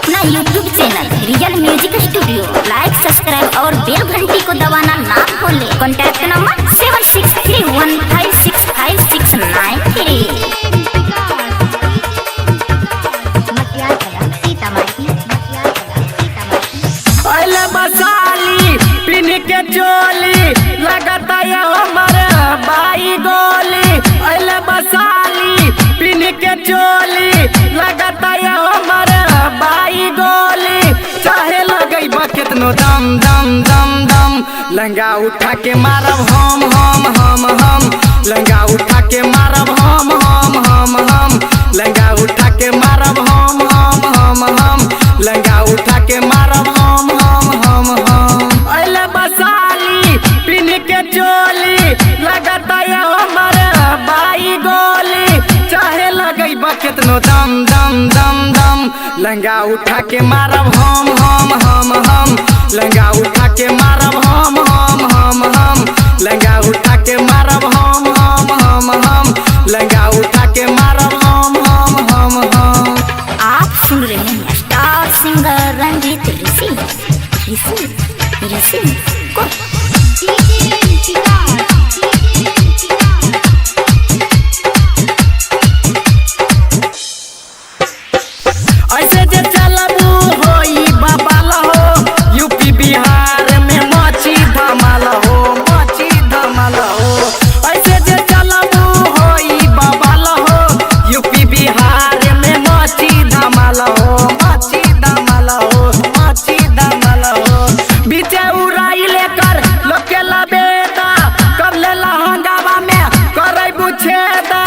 अपना YouTube channel real music studio like, subscribe और बेल घंटी को दबाना ना भूलें। Contact number 7631565693। अले बसाली पिन के चोली लगता है हमर बाई गोली। अले बसाली पिन के चोली लगता है हमर बाई गोली। चाहे लगैबा केतनो दम दम दम दम, लंगा उठा के मारब हम हम हम हम। लंगा उठा के मारब हम हम हम हम। लंगा उठा के मारब हम हम हम हम। लंगा उठा के मारब हम हम हम हम। अले बसाली पिन के चोली लगता है हमर बाई गोली। चाहे लगैबा केतनो दम दम दम दम, लंगा उठा के मारब हम हम हम हम। लंगा उठा के मारब हम हम हम हम। लंगा उठा के मारब हम हम हम हम। लंगा उठा के मारब हम हम हम हम। आप सुन रहे हैं स्टार सिंगर रंजीत ऋषि ऋषि ऋषि को। ऐसे जे चलबू होई बबाल हो, यूपी बिहार में मची धमाल हो, मची धमाल हो। ऐसे जे चलबू होई बबाल हो, यूपी बिहार में मची धमाल हो, मची धमाल हो, मची धमाल हो। बीचे उड़ाई लेकर लोग के लबेदा, कब ले लहंगावा में करैबू छेदा।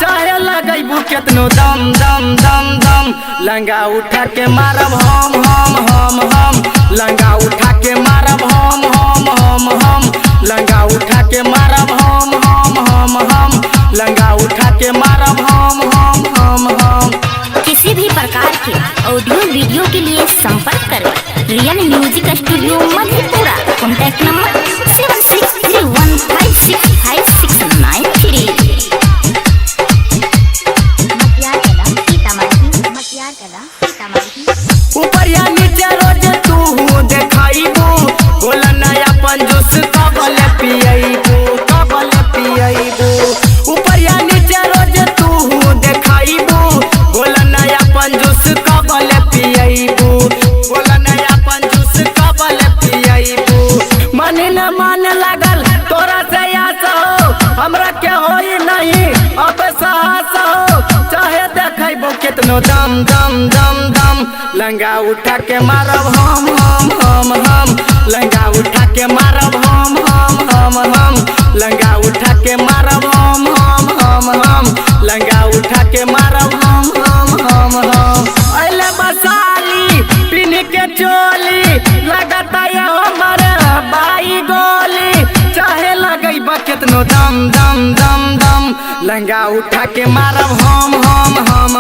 चाहे लगैबू केतनो दम दम दम दम, लंगा उठा के मारब हम हम हम हम। लंगा उठा के मारब हम हम हम हम। लंगा उठा के मारब हम हम हम हम। लंगा उठा के मारब हम हम हम हम। किसी भी प्रकार के ऑडियो वीडियो के लिए संपर्क करें real music studio Madhepura. Contact number 7631565693। ऊपर या नीचे रोज तू देखाइबू, बोला नया पंजूस कबल पियबू, कबल पियबू। ऊपर या नीचे रोज तू देखाइबू, बोला नया पंजूस कबल पियबू, बोला नया पंजूस कबल पियबू। मन न मन लागल तोरा से आस हो, हमरा के होई नहीं अब साहस हो। चाहे देखैबो केतनो दम दम दम दम, लंगा उठा के मारब हम हम हम हम। लंगा उठा के मारब हम हम हम हम। लंगा उठा के मारब हम हम हम हम। लंगा उठा के मारब हम हम हम हम। अले बसाली पिन के चोली लगता है हमर बाई गोली। चाहे लगैबा केतनो दम दम दम दम, लंगा उठा के मारब हम हम हम